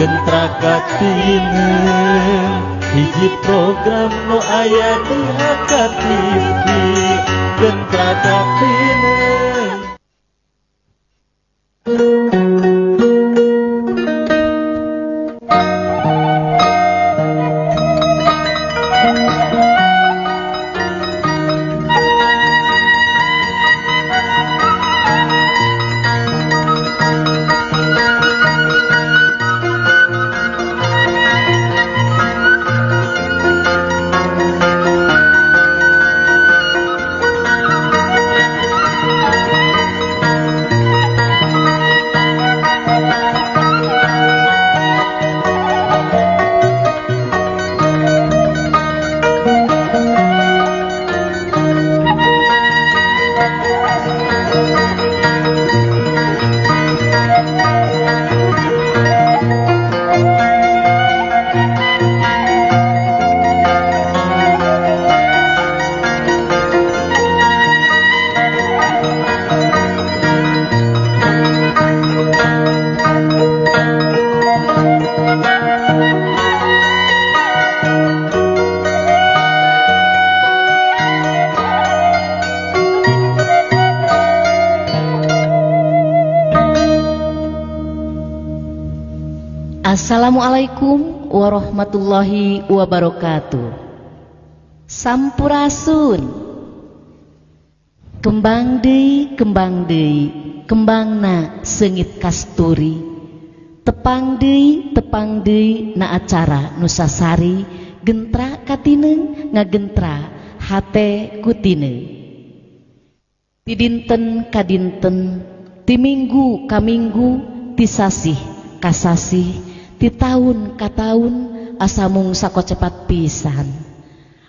Gentra Katineng hiji program nu aya di HKTV Gentra Katineng. Assalamualaikum warahmatullahi wabarakatuh. Sampurasun. Kembang deui, kembang deui, kembangna seungit kasturi. Tepang deui, tepang deui na acara Nusasari gentra katineng ngagentra hate kutineung. Ti dinten ka dinten, ti minggu ka minggu, ti sasih ka sasih, ti taun ka taun asa mung sakocepat pisan.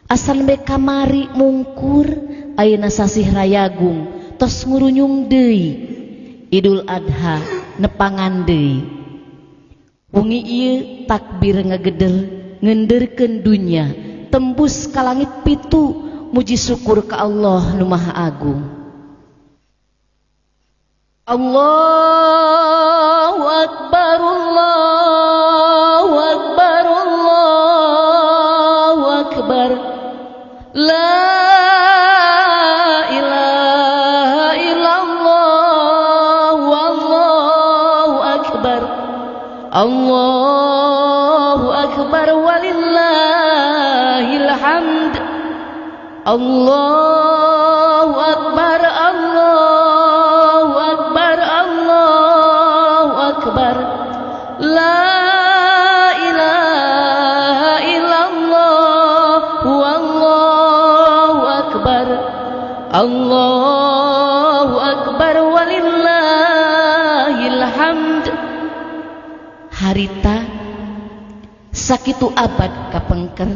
Asan be kamari mungkur ayeuna sasih rayagung tos ngurunyung deui. Idul Adha nepangan deui. Wengi ieu takbir ngageder ngenderkeun dunya tembus ka langit pitu muji syukur ka Allah nu Maha Agung. Allahu Akbar, Allahu Akbar, Allahu Akbar. La ilaha illallah, wallahu akbar. Allahu akbar walillahil hamd. Allahu akbar, Allahu akbar, Allahu akbar. La ilaha illallah, wallahu akbar. Allahu akbar walillahil hamd. Harita sakitu abad kapengker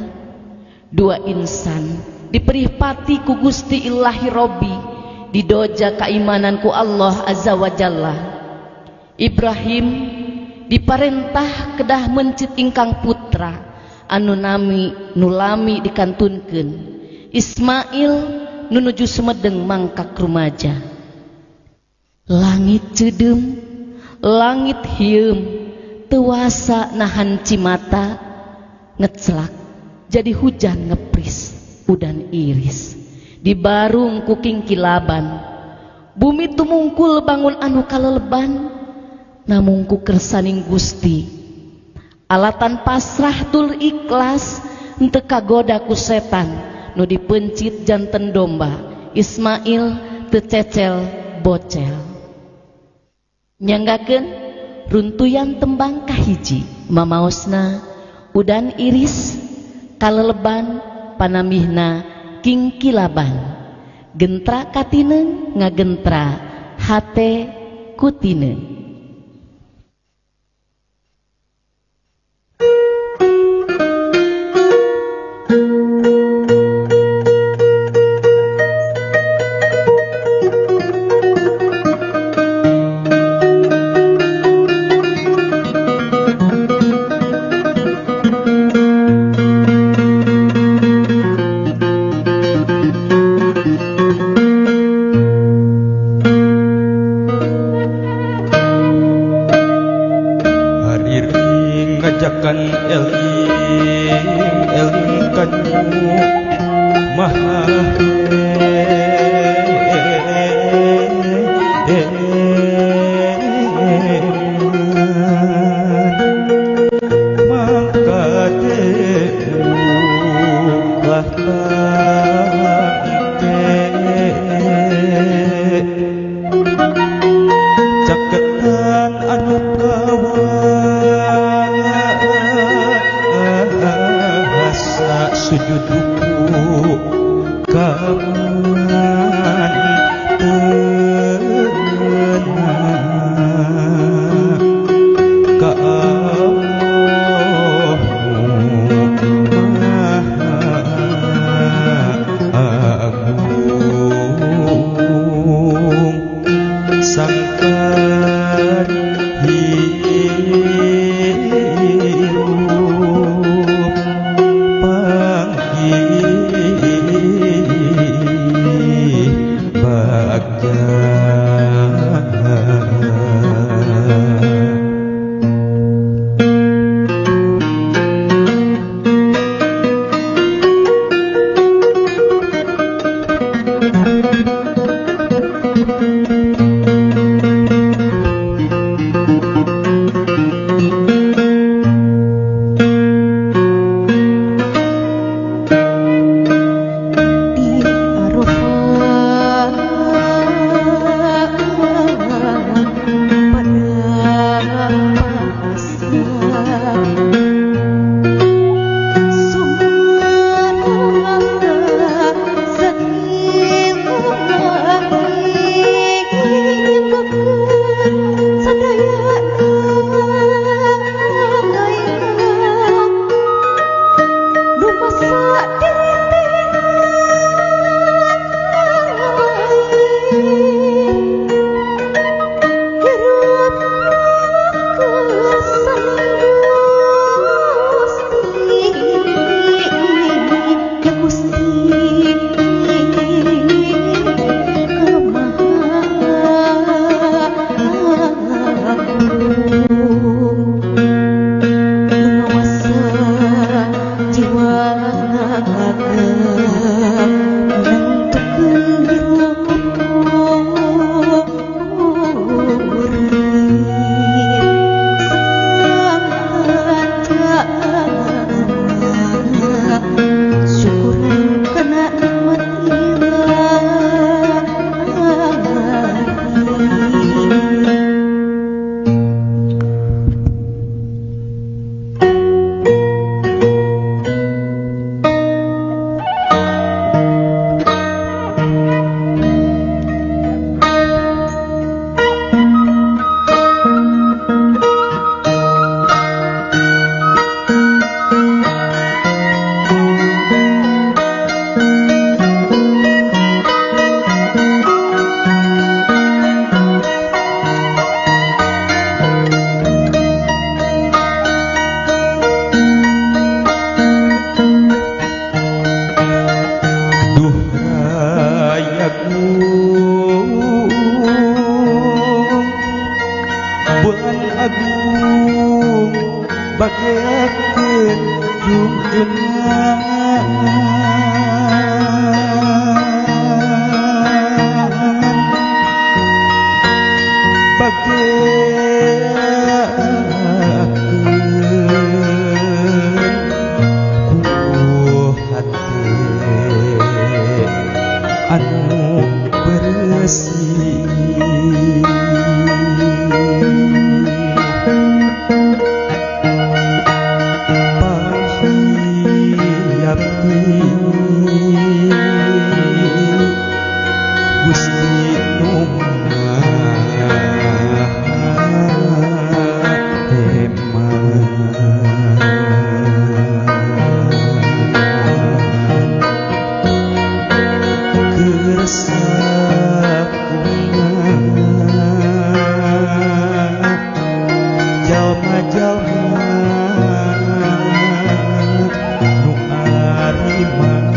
dua insan diperipati ku Gusti Ilahi Robbi didoja keimanan ku Allah Azza wa Jalla. Ibrahim diparentah kedah mencit ingkang putra anu nami nulami dikantunkeun Ismail nunuju sumedeng mangkak rumaja. Langit ceudeum, langit hieum, teuasa nahan cimata ngecelak jadi hujan ngepris udan iris dibarung ku kingkilaban. Bumi tumungkul bangun anu kaleleban namung ku kersaning Gusti. Alatan pasrah tul ikhlas henteu kagoda ku setan nu dipencit janten domba. Ismail teu cecel bocel. Nyanggakeun runtuyan tembang kahiji mamaosna udan iris kaleleban panamihna kingkilaban. Gentra katineng ngagentra hate kutineung. Ngajakan eling eling kanu maha mangka ulah caketan anu kawasa sujudku kaman tenang ka Allah Maha Agung sangkan hirup panggih bagja. Agung bageakeun junjungan bageakeun ku hate anu bersih. Gusti nu Maha Hebat keur sakumaha jalma-jalma nu ariman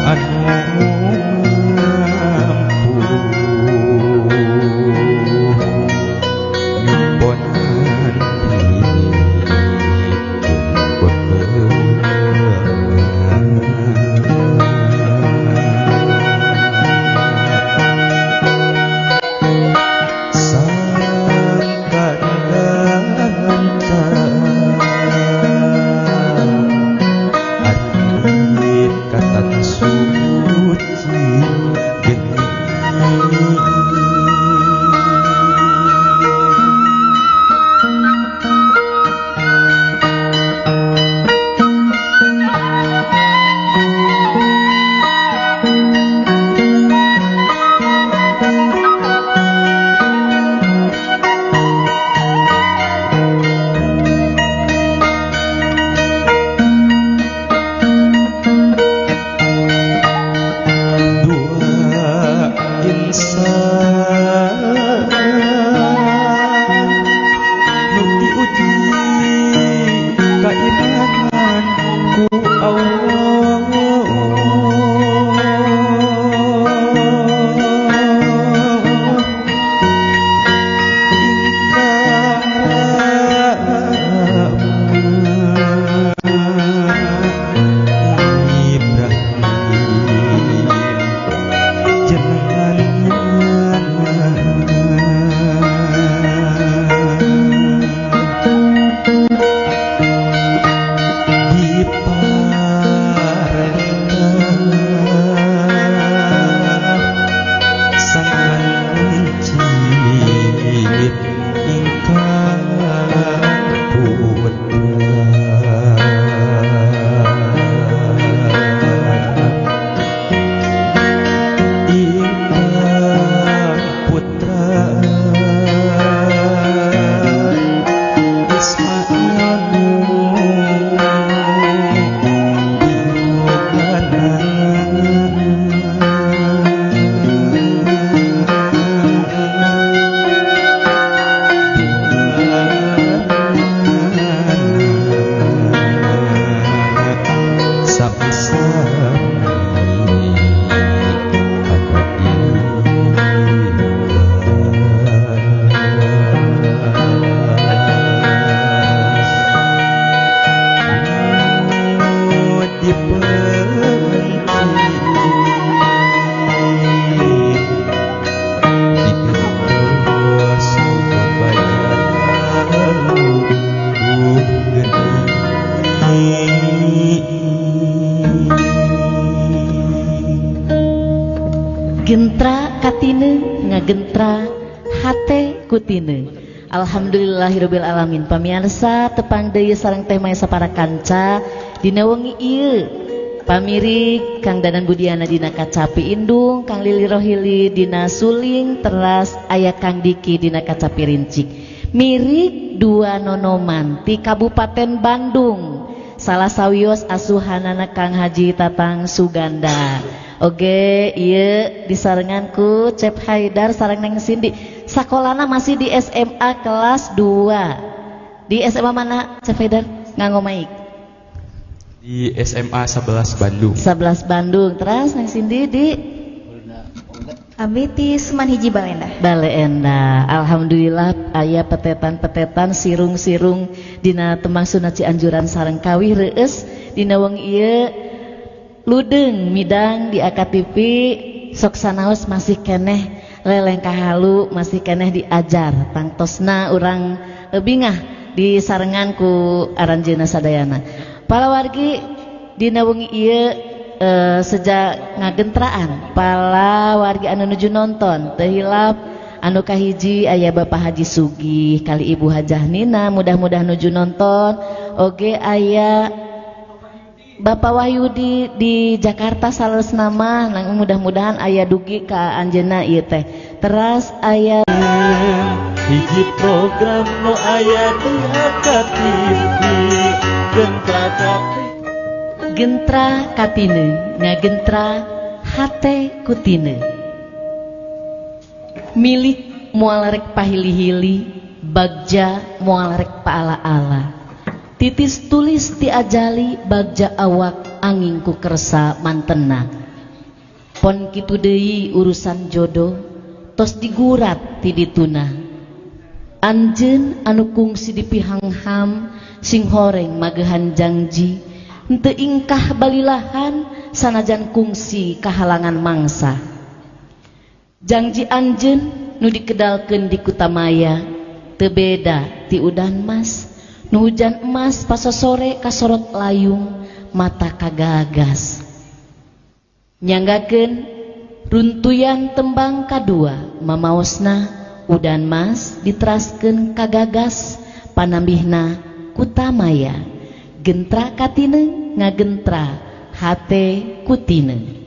anu mampu. Gentra katine ngagentra hate kutine. Alhamdulillahirabbil alamin. Pamiarsa tepang deui sareng Teh Maesa para kanca dina wengi ieu. Pamirik Kang Danan Budiana dina kacapi indung, Kang Lili Rohili dina suling, teras aya Kang Diki dina kacapi rincik. Mirik dua nonoman ti Kabupaten Bandung. Salah sawios asuhanana Kang Haji Tatang Suganda. Oke, iya disarengan ku Cep Haidar sareng Neng Cindy. Sakolana masih di SMA kelas 2. Di SMA mana Cep Haidar? Nganggo mic. Di SMA 11 Bandung. 11 Bandung. Terus Neng Cindy di Abi ti Suman Hiji Baleendah. Baleendah. Alhamdulillah aya petetan-petetan sirung-sirung dina tembang Sunda Cianjuran sareng kawih reueus dina wengi ieu ludeng midang di AKTV sok sanaos masih keneh leleng kahalu masih keneh diajar tangtosna urang bingah di sarengan ku aranjeunna sadayana. Palawargi dina wengi ieu sejak ngagentraan palawargi anu nuju nonton teu hilap anu kahiji aya Bapak Haji Sugih kali Ibu Hajah Nina mudah-mudahan nuju nonton oge aya Bapak Wahyudi di Jakarta saleres nama nang mudah-mudahan aya dugi ka anjeunna ieu teh. Teras aya hiji program nu aya di AKTV Gentra Katine. Gentra katine ngagentra hate kutine. Milik moal rek pahili-hili bagja moal rek paala-ala. Titis tulis ti ajali bagja awak angin ku kersa mantena. Pon kitu deui urusan jodoh tos digurat ti dituna. Anjeun anu kungsi dipihangham sing horeng magehan jangji henteu ingkah balilahan sanajan kungsi kahalangan mangsa. Jangji anjeun nu dikedalkeun di Kutamaya teu beda ti udan mas. Nu hujan emas pasosore kasorot layung mata kagagas. Nyanggakeun runtuyan tembang kadua mamaosna udan mas diteraskeun kagagas panambihna Kutamaya. Gentra katine ngagentra hate kutine.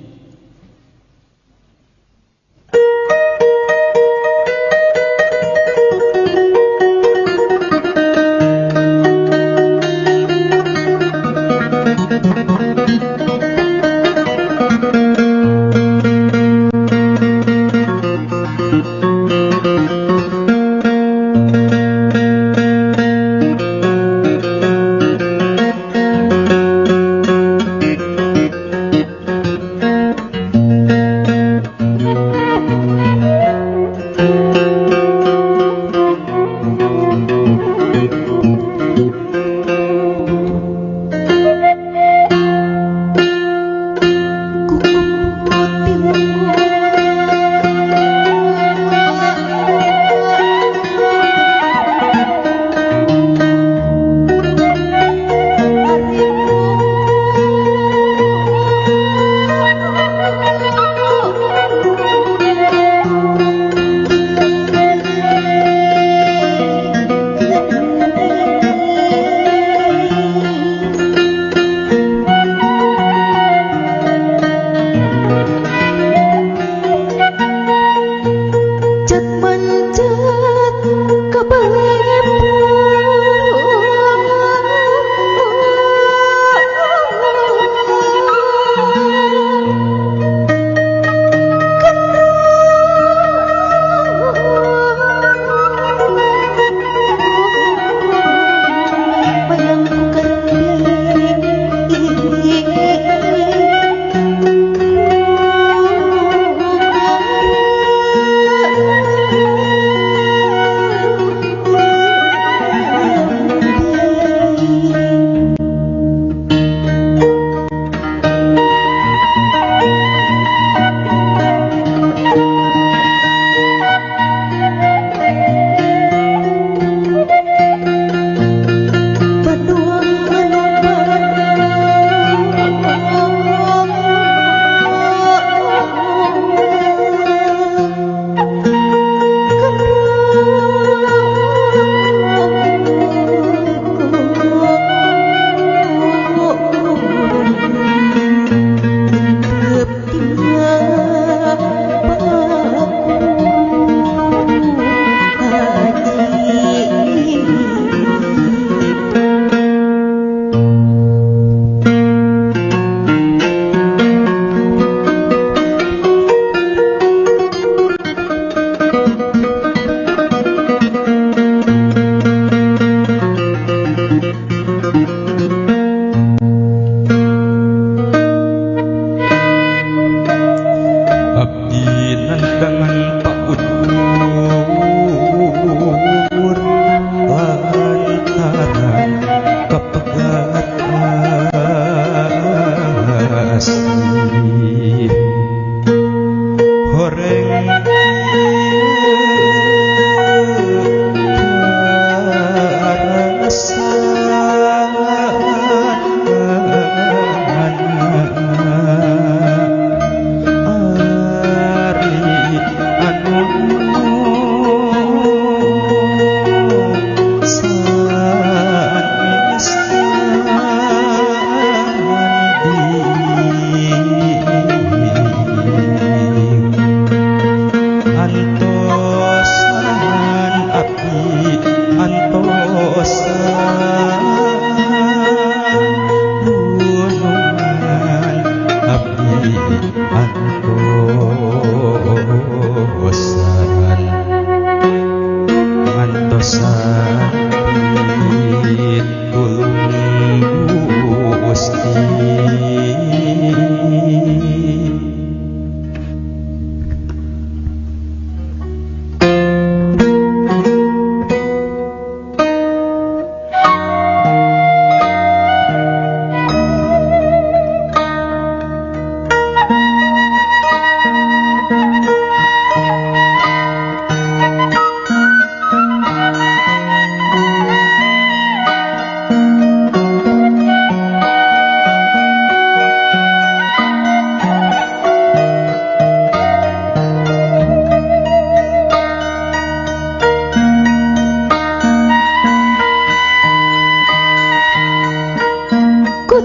Goreng Ku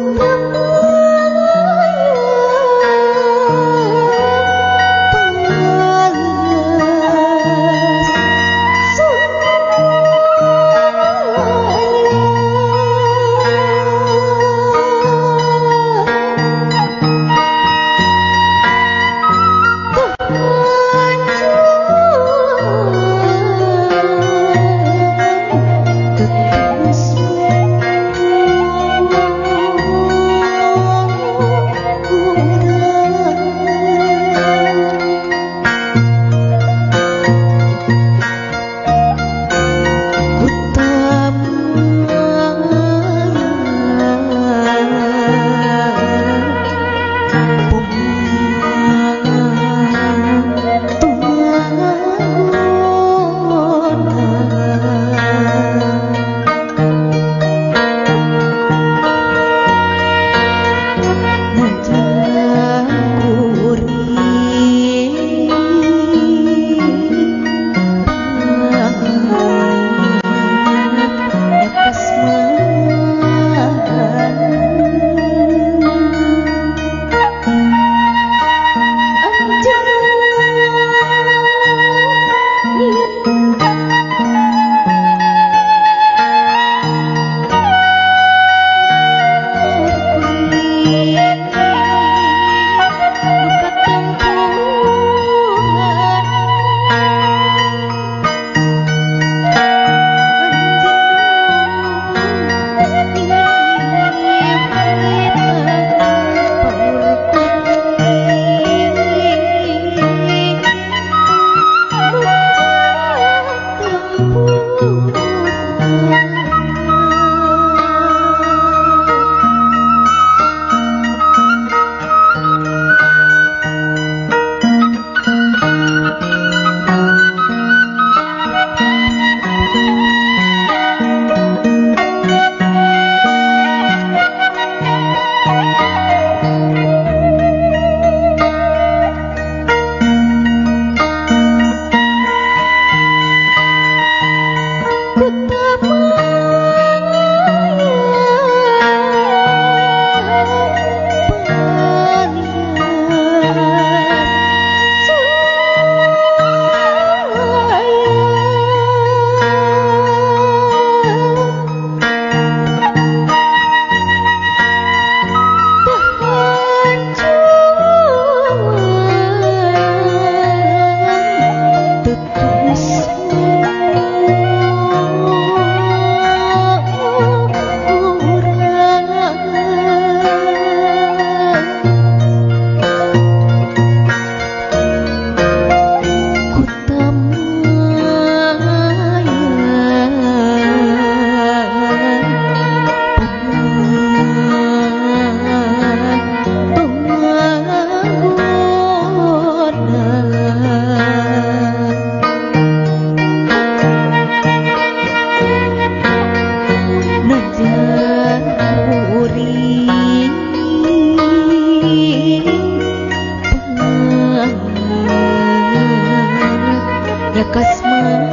Kasmaran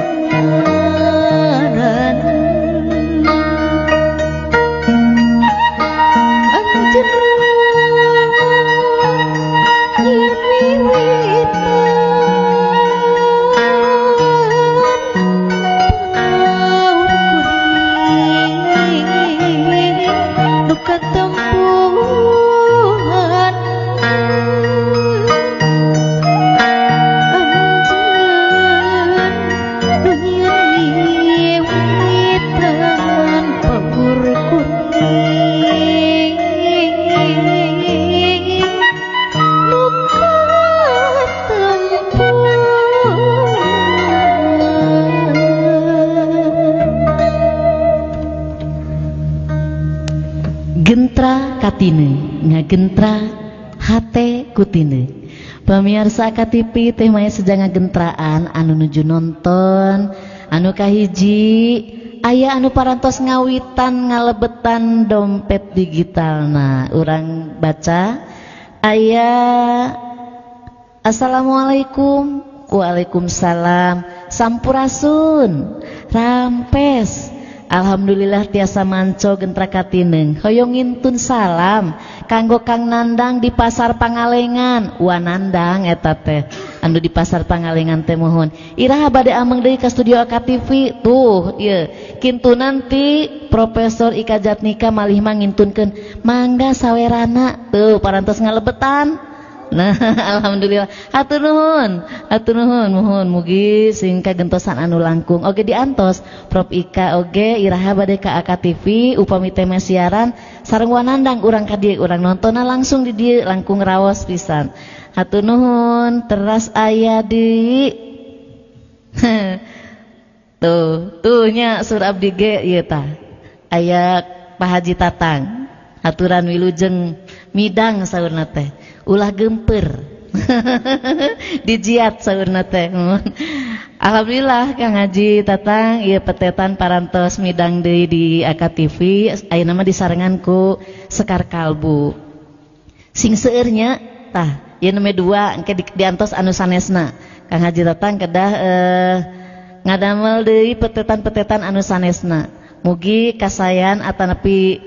anjeun nyeun wiwitan paur kuring nu katempuhan anjeun nu nyieun wiwitan paur kuring nu katempuhan. Gentra katine ngagentra hate kutine. Pemirsa KTV teh maya sejang ngagentraan anu nuju nonton anu kahiji aya anu parantos ngawitan ngalebetan dompet digitalna. Urang baca aya Assalamualaikum. Waalaikumsalam. Sampurasun. Rampes. Alhamdulillah tiasa manco gentra katineng. Hoyong ngintun salam kanggo Kang Nandang di Pasar Pangalengan. Wa Nandang eta teh anu di Pasar Pangalengan teh mohon. Iraha bade ameng deui ka studio AKTV tuh ieu. Kintunan ti Profesor Ika Jatnika malih mah ngintunkeun mangga sawerana tuh parantos ngalebetan. Nah, alhamdulillah. Hatur nuhun nuhun mugi sing kagentosan anu langkung. Oge diantos Prof Ika oge iraha bade ka AKTV upami teh siaran sareng wanandang urang ka dieu urang nontonna langsung di dieu langkung raos pisan. Hatur nuhun teras aya deui. Tuh, tuh nya sur abdi ge ieu tah. Aya Pak Haji Tatang. Aturan wilujeng midang saurna teh. Ulah gemper dijiat saurna teh. Alhamdulillah Kang Haji Tatang ieu petetan parantos midang deui di AKTV ayeuna mah disarengan ku Sekar Kalbu. Sing seueur nya tah ieu nembe dua engke diantos anu sanesna. Kang Haji Tatang kedah ngadamel deui petetan-petetan anu sanesna. Mugi kasayan atanapi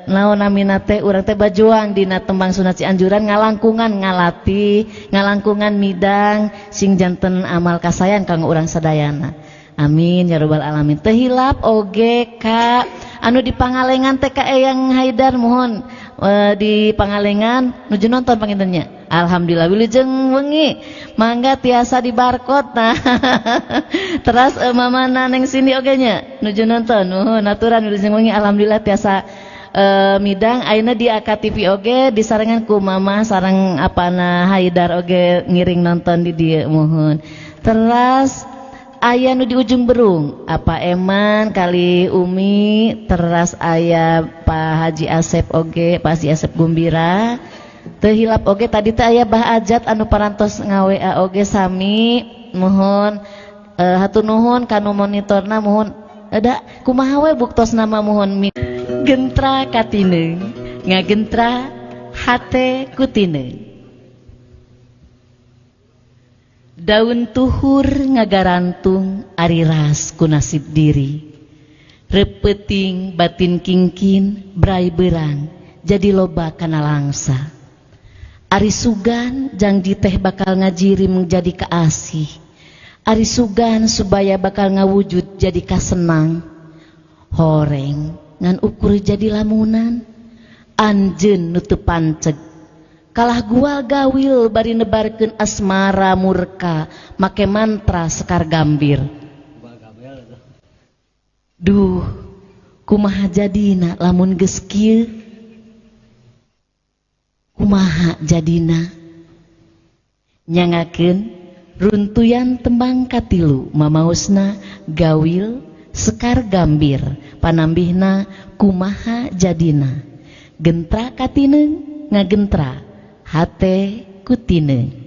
naon namina teh urang teh bajuang dina tembang Sunda Cianjuran ngalangkungan ngalatih ngalangkungan midang sing janten amal kasayan kanggo urang sadayana. Amin ya rabbal alamin. Teu hilap oge ka anu di Pangalengan teh ka Eyang Haidar mohon di Pangalengan nuju nonton pangintennya. Alhamdulillah wilujeng wengi mangga tiasa di barcode nah. Teras mamana neng sini oge nya nuju nonton nuhun aturan wilujeng wengi alhamdulillah tiasa midang ayeuna di AKTV oge disarengan ku mama sareng apana Haidar oge ngiring nonton di dieu muhun. Teras aya nu di ujung berung apa Eman kali Umi teras aya Pak Haji Asep oge Pak Haji Asep Gumbira. Teu hilap oge tadi teh aya Bah Ajat anu parantos nga-WA oge sami mohon hatur nuhun kanu monitorna mohon da kumaha we buktosna mah mohon gentra katineung ngagentra hate kutineung. Daun tuhur ngagarantung ari ras ku nasib diri. Repeting batin kingkin brai berang jadi loba kana langsa. Ari sugan jangji teh bakal ngajirim jadi kaasih. Ari sugan subaya bakal ngawujud jadi kasenang. Horeng ngan ukur jadi lamunan. Anjeun nu teu panceg. Kalah gual gawil bari nebarkeun asmara murka make mantra Sekar Gambir. Duh, kumaha jadina lamun geus kieu? Kumaha jadina? Nyangakeun runtuyan tembang katilu mamaosna gawil Sekar Gambir panambihna kumaha jadina. Gentra katineung ngagentra hate kutineung.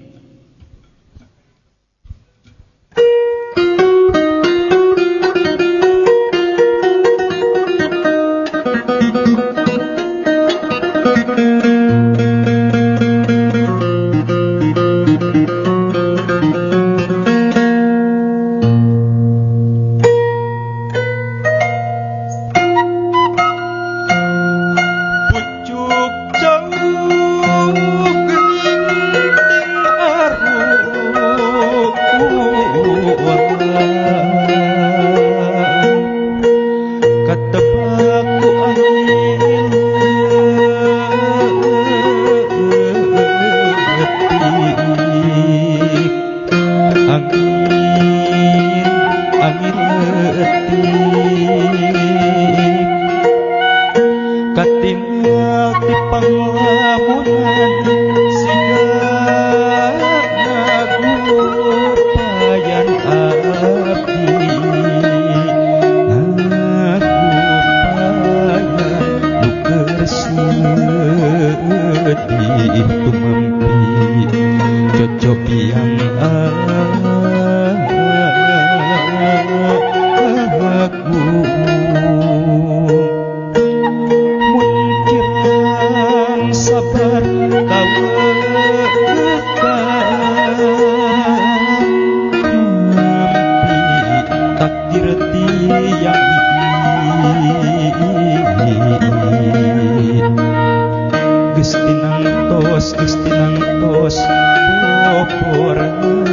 Tiang aku mun kirang sabar kawetan nampi takdir tiang geus tinangtos geus tinangtos popor rahayu.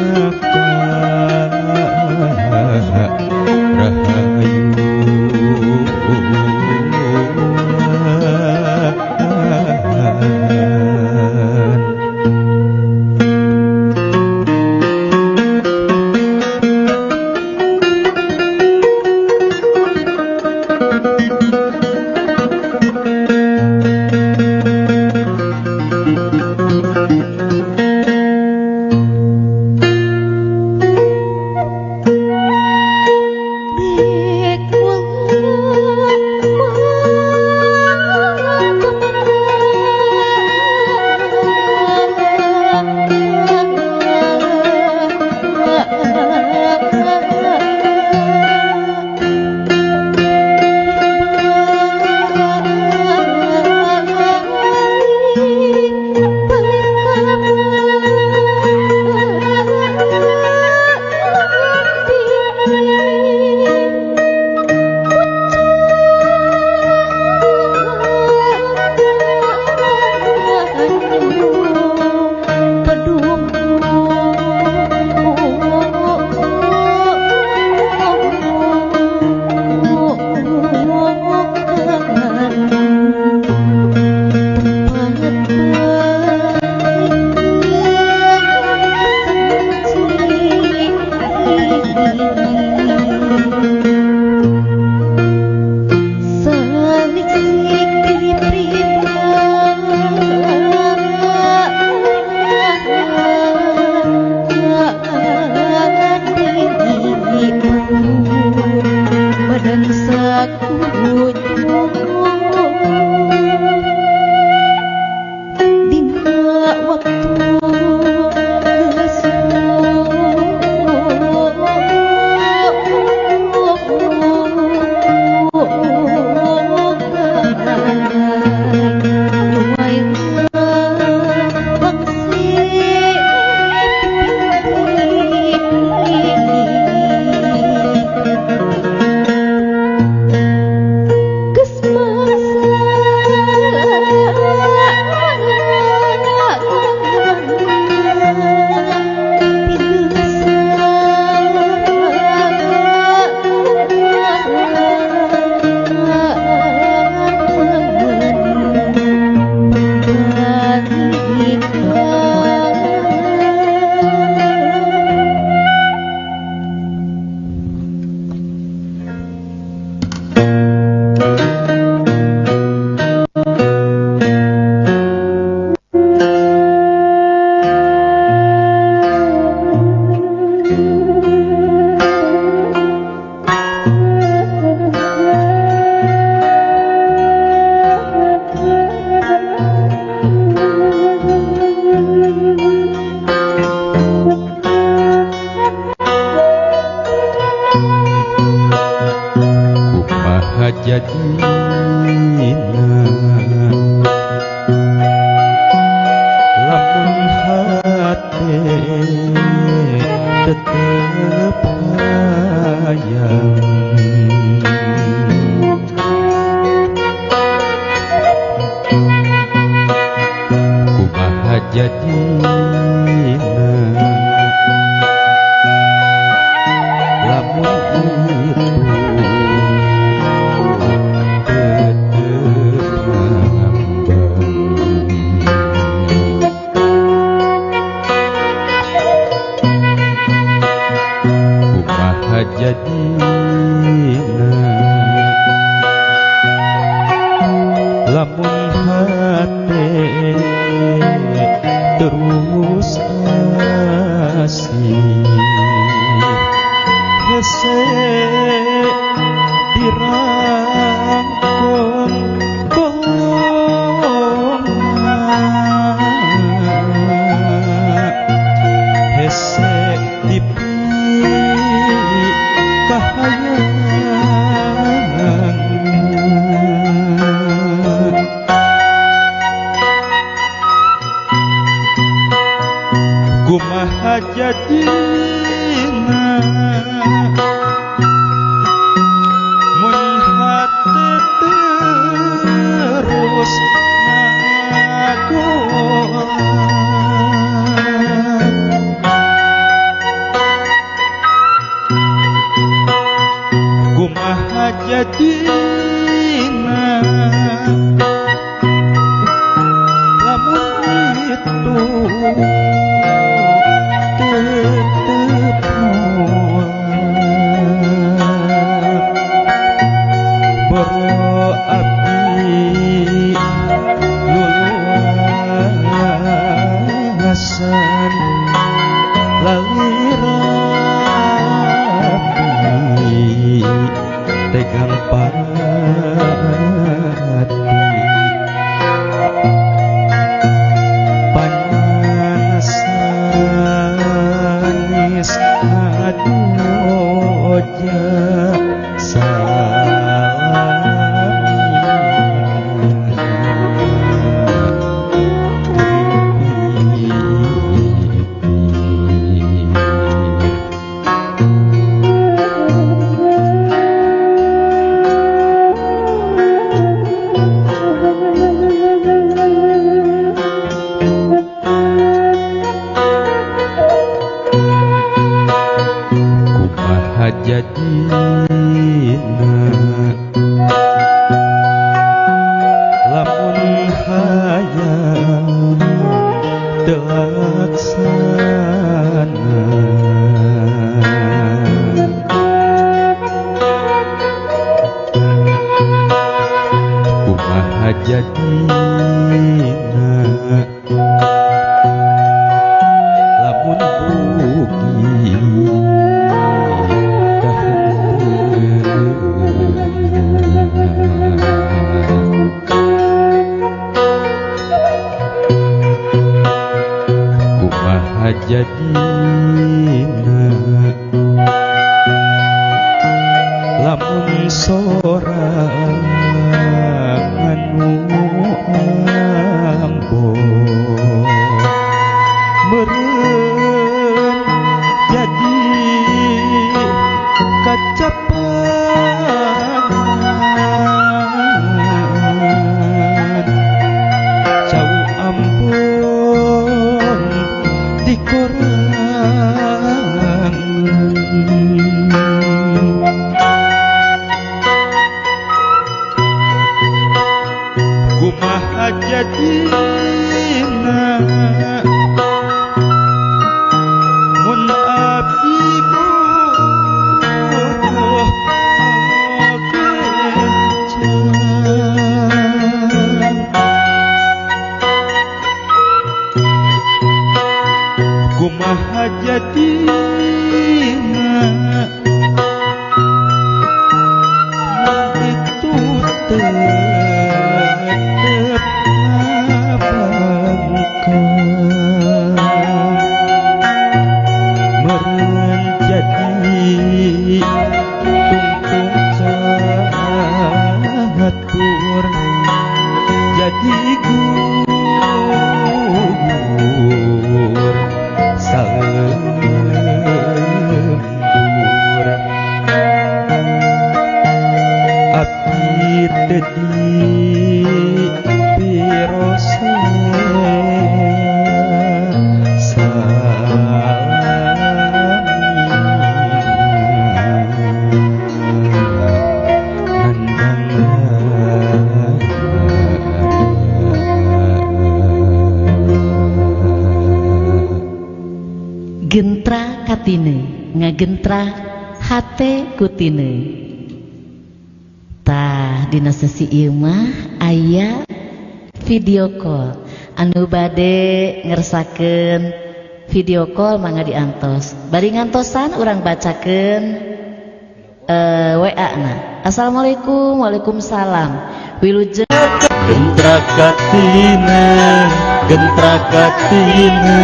Jadina mun hate terus ngagola kumaha jadina lamun itu tetep moal boro abdi luluasan lalira abdi tegang pati panasanis aduja jadina lamun hayang teu laksana kumaha jadina lamun bugi kumaha jadina lamun sorangan nu ambo meureun jadi kacapan cau ampun di korangan kumaha jadina mun abdi butuh kencan kumaha jadina mun itu tetep ngabangkang meureun jadi tungtung catur jadi gugur salembur abdi teu dipirosea Gentra katine ngagentra hate kutine. Tah dina sesi ieu mah aya video call anu bade ngersakeun video call mangga diantos. Bari ngantosan urang bacakeun WA na. Assalamualaikum, waalaikumsalam. Wilujeng gentra katine, gentra katine.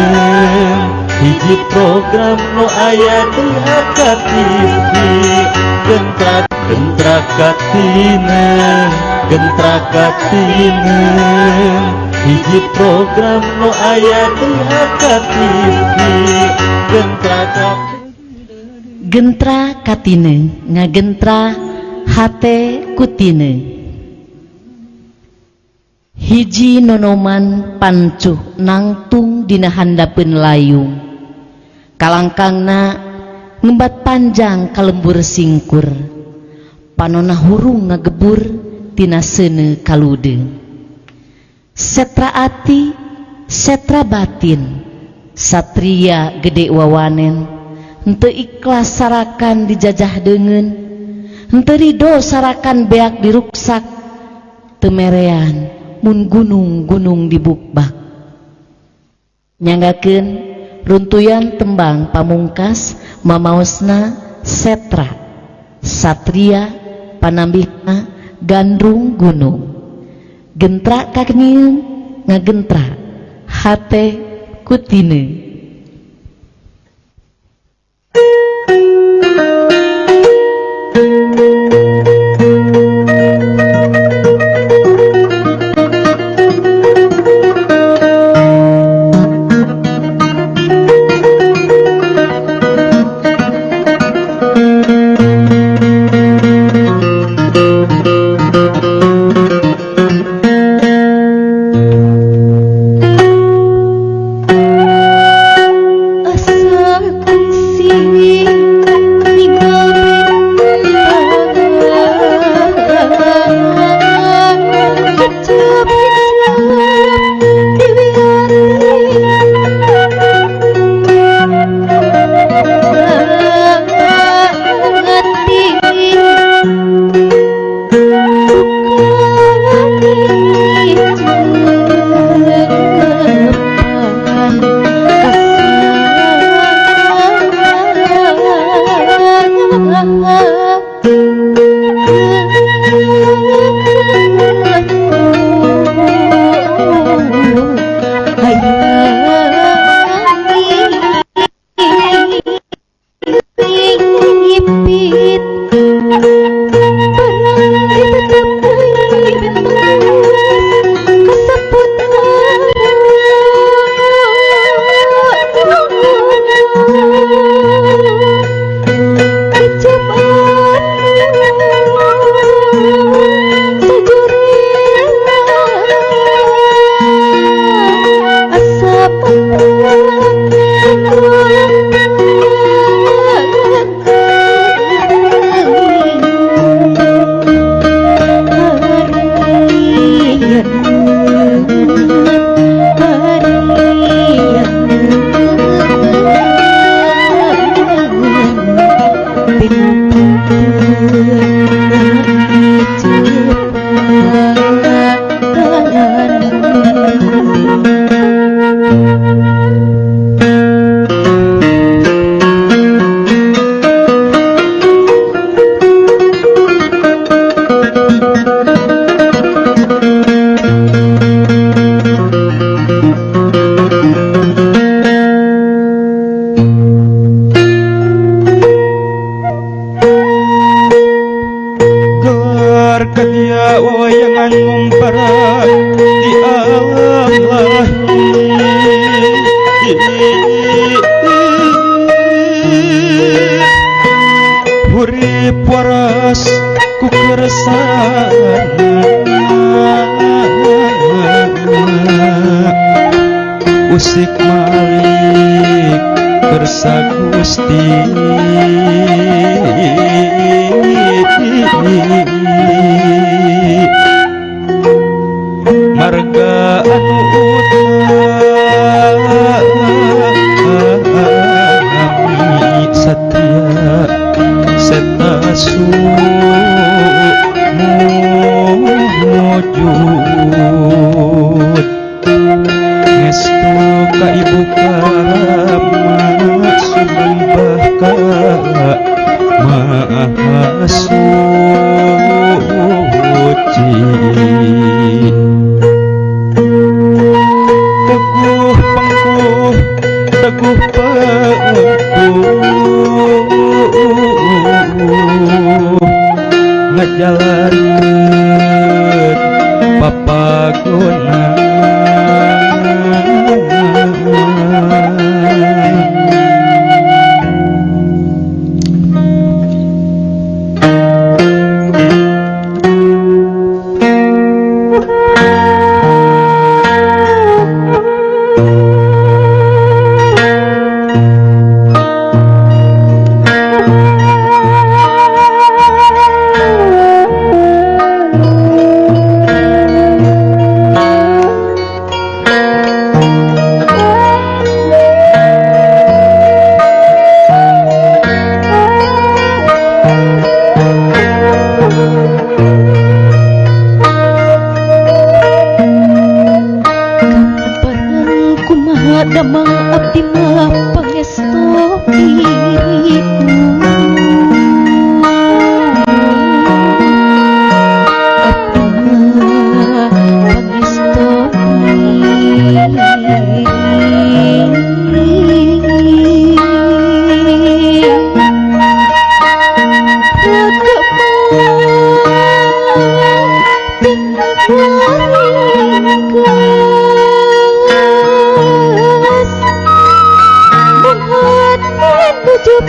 Hiji program nu aya di AKTV. Gentra gentra katine, gentra katine. Hiji program nu aya di AKTV. Gentra Gentra Katineung ngagentra hate kutineung. Hiji nonoman pancuh nangtung dina handapeun layung. Kalangkangna ngembat panjang kalembur singkur. Panona hurung ngagebur tina seuneu kaludeung. Setra ati, setra batin, satria gede wawanen, henteu ikhlas sarakan dijajah deungeun, henteu rido sarakan beak diruksak, teu merean mun gunung-gunung dibukbak. Nyanggakeun runtuyan tembang pamungkas mamaosna setra, satria panambihna gandrung gunung. Gentra kaknieun ngagentra hate kutineung. Usik malik kersa Gusti marga anu utami satria seta sumujud ngestu ka ibu karama sumembah ka maha suci teguh pengkuh teguh pengkuh ngajalankeun papagonan. Diriku apa pangestu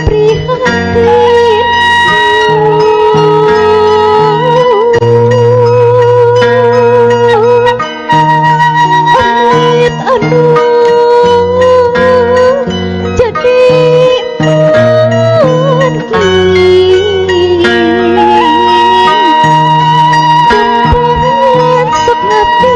Prihatin Amit anu jadi pergi Tempat sok ngapi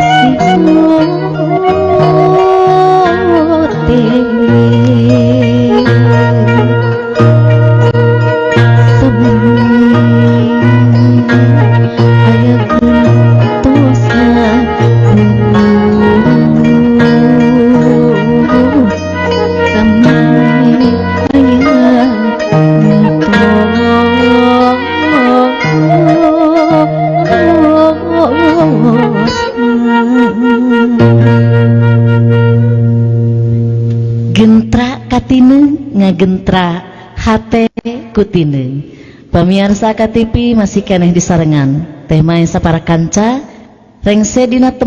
Si putih Sebengi aya gentosna Sami aya Gentra katineng ngagentra hate kutineng. Pamiarsa KTV masih keneh disarengan Teh Maesa para kanca rengse dina.